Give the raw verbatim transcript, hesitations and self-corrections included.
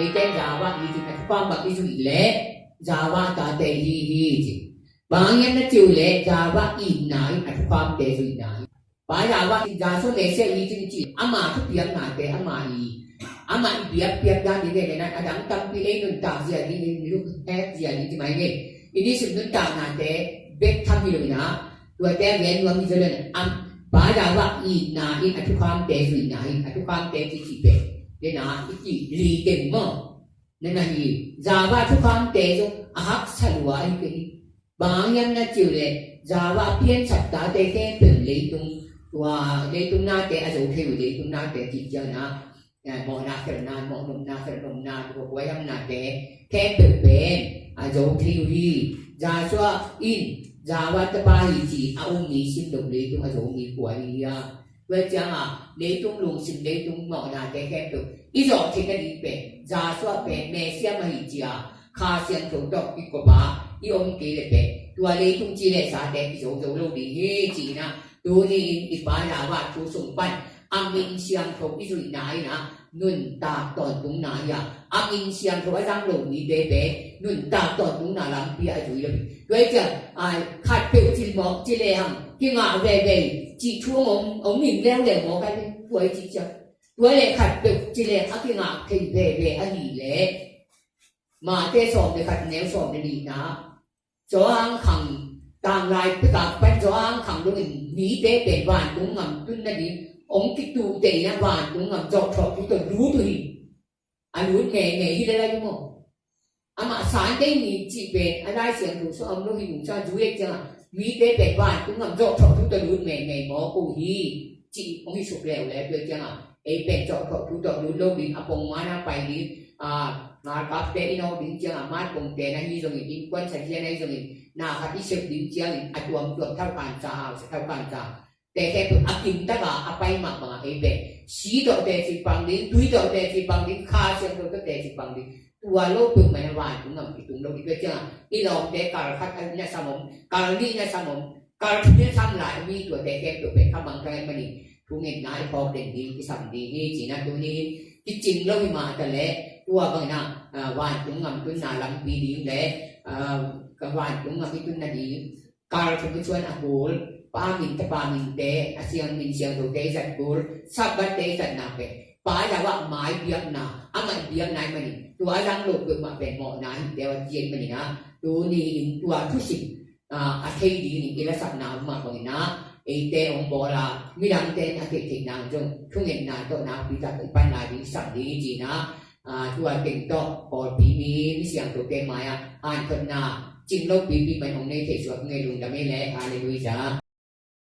Eite in Java it in a thukham bang i zuih leh Java tate i hi hi ci. Bang hang hiam na cih uh leh Java itna in a thukhamte zuihna hi. Pa Java in Joshua Messiah it in ci, ama thupiaknate ama i, ama i biakpiak dan ding hi leh na a dang tampi ei nuntak zia ding, i luk hek zia ding ci mai ngei. I nisim nuntaknate bek tham hi lo in ah, tuate a gen nuam hi zaw leh na, am, Pa Java itna in a thukhamte zuihna hi, a thukhamte ci ci pen. Dena i ci li teng maw. Nana hi, Java thukhamte zong a haksa lua ahi kei hi. Bang hang hiam na cih uh leh Java a piansap tate khempeuh leitung, tua leitung nate a zo thei uh, leitung nate cih ciangin ah, eh, mawhna felhna, mawhnopna felhnopna, tua guaihamnate khempeuh pen a zo thei uh hi. Joshua in Java tapa hi ci a um mi sim lo leitung a zo mi kua hi hiam? Tua ciangah leitung lungsim, leitung mawhnate khempeuh i zawh theihna ding pen Joshua pen Messiah mah hi ci-a Kha Siangtho tawh kikop a i om kei leh pen tua leitung ci leh sate kizo zo lo ding hi ci-in ah, tuni-in i Pa Java thu sung pan a min siangtho i zuihna in ah nuntak tawntungna hi a, a min siangtho a zang lo mite pen nuntak tawntungna lampi a zui lo hi. Tua hi ciang, ai, khatpeuh ci mawk ci lehang kingah veve cih thu hong om, hong ning leuleu mawk ahi, tua hi cih ciang. Tua leh khatpeuh ci leh a kingah thei veve ahih leh Mate sawm le khat, neu sawm le nihna, Johan khang, tanglai pekah pan Johan khang dongin mite pen vantung gam tun nading hong kituhteh in ah vantung gam zawhthawh thu tawh lut uh hi. A lut meimei hi lel a hi maw. Amah Sunday ni cih pen a Lai Siangtho sung a om lo hi, nungsa zui lek ciangah mite pen vantung gam zawhthawh thu tawh lut meimei mawk uh hi, cih hong hi suk leuleu. Tua ciangah ei pen zawhthawh thu tawh lut lo ding, a pongman a pai ding, a, ngalkapte i nawk ding ciangah matpongte na hi zongin, innkuan sazian na hi zongin, na khat i sep ding ciangin a tuamtuam thau khansa, hausa thau khansa te khempeuh a kimtaka a pai mah bangah ei pen si tawh teci pang ding, tui tawh teci pang ding, Kha Siangtho tawh teci pang ding. Tua lo peuhmah in ah vantung gam kitung lo ding. Tua ciangah i lawmte kal khat na sam om, kal nih na sam om, kal thum na sam lai a mi tuate khempeuh pen kha mangthang ahih manin thungetna i phawk den ding kisam ding hi ci-in ah, tuni kicing lo hi mah ta leh tua bangin ah, ah, vantung gam tunna lampi ding le, ah, ka vantung gam i tunna ding kal thum i suan a kul, Pa min, Tapa minte, a siang min siangthote i zat kul, Sabbath te i zatna pen Pa Java mai biakna, amah i biakna ahih manin tua a zang lo peuhmah pen mawhna hi teh a ci ahih manin ah, tuni-in tua thusim, ah, a thei dingin i lasakna mah bangin ah eite hong bawl a, midangte in a theih theihna zong thungetna tawh nakpi tak i pan lai ding, sap ding hi ci-in ah, ah, tua teng tawh pawlpi mi, mi siangthote mai-ah hanthotna cing lopipi pan hong nei thei suak ngei, lungdam ei leh. Halleluiah.